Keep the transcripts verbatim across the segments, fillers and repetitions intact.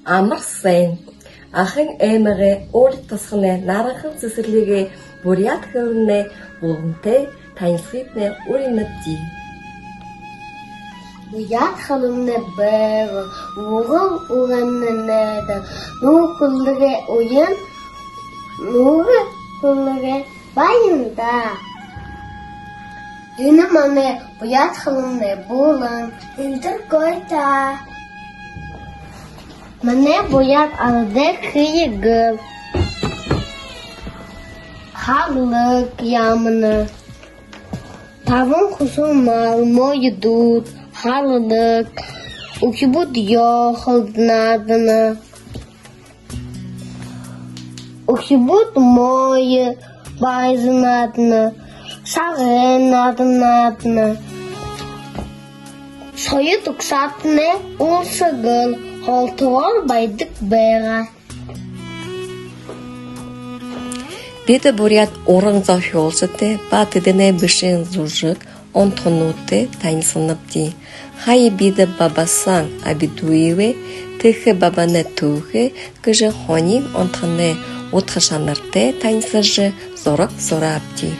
Амар сайн. Ахын аймагай Урда тосхоной Наранхан сэсэрлигэй буряад хэлэмнай булгантай танилсахыетнай уринабди. Буряад хэлэмнай байгаа, угал угамнай найдаа, нүүр хүлэгэй уян, нүүр хүлэгэй баян даа. Энэ манай буряад хэлэмнай булан. Эндэр гоё даа. Манай буряад арадай хэе гэр. Харлаг яамана. Табан хүсэн мал, моёдууд, харлаг. Үхибүүд ёохолд наадана. Үхибүүд моё баяжа наадана, шагай наадан наадана. Соёл угсаатанай улсагал холтогоор байдаг байгаа. Бидэ буряад уран зохёолшодтой ба тэдэнэй бэшэһэн зүжэг, онтохонуудтай танилсанабди. Хая бидэ Бабасан Абидуевэй «Тэхэ Бабанай түүхэ» гэжэ хонин онтохоной удха шанартай танилсажа, зураг зураабди.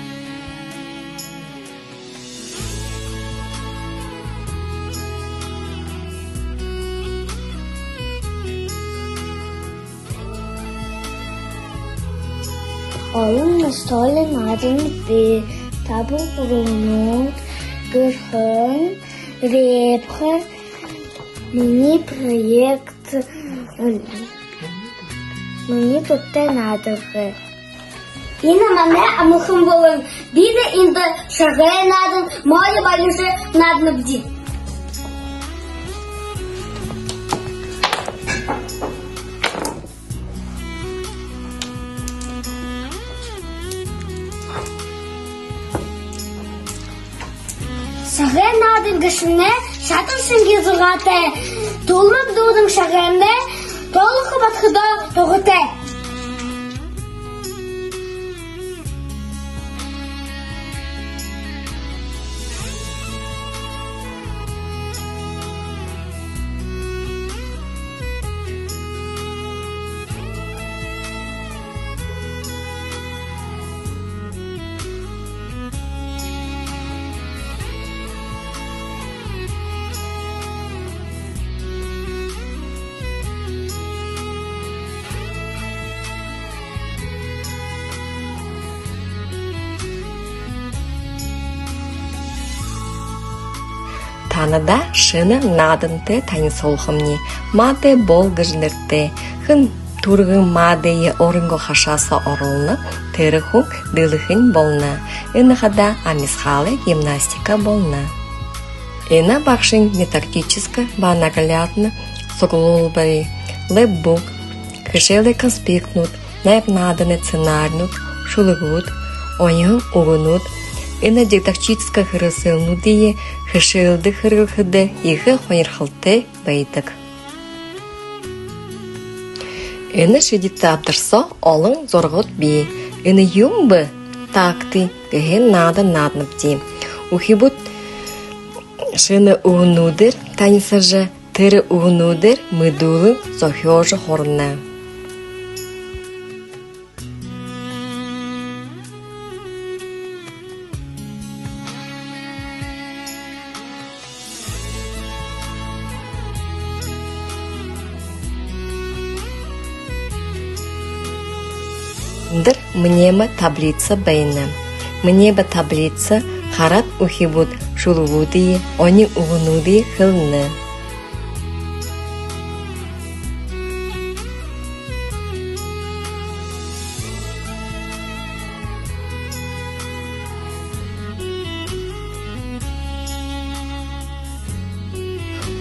Олон настольно нааданууд бии. Табан гурбанууд, гэрхэн, репха, мини-проект, мини-проект нааданууд. Энэ манай амархан булан. Бидэ эндэ шагай наадан, моё баяжа нааданабди. Шагай наадан гээшэмнай шадар шэнги зугаатай. Түлмэг дүүрэн шагаймнай тоолохо бодоходоо туһатай. Танаа шэнэ наадантай танилсуулхамни. «Маадай бол» гэжэ нэрэтэй. Хэн түргэн маадые өөрынгөө хашаа соо оруулна, тэрэ хүн дэлэхэнь болоно. Энэ хадаа амисхаалай гимнастика болоно. Энэ багшын методическа ба наглядна суглуулбари, лэпбук, хэшээлэй конспектнүүд, найр нааданай сценаринууд, шүлэгүүд, оньһон үгэнүүд. Энэ дидактическа хэрэгсэлнүүдые хэшээлдэ хэрэглэхэдэ ехэ һонирхолтой байдаг. Энэ шэдитэ абдар соо олон зурагууд бии. Энэ юун бэ? «Такты» гэһэн наадан нааданабди. Үхибүүд шэнэ үгэнүүдээр танилсажа, тэрэ үгэнүүдээр мэдүүлэн зохёожо һурана. Эндэр мнемотаблица байна. Мнемотаблица хараад, үхибүүд шүлэгүүдые, оньһон үгэнүүдые хэлэнэ.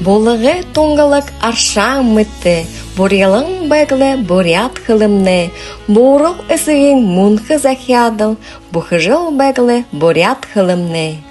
Булагай тунгалаг аршаан мэтэ, бурьялан байг лэ буряад хэлэмнай, буурал эсэгын мүнхэ захяадал, бүхэжэл байг лэ буряад хэлэмнай.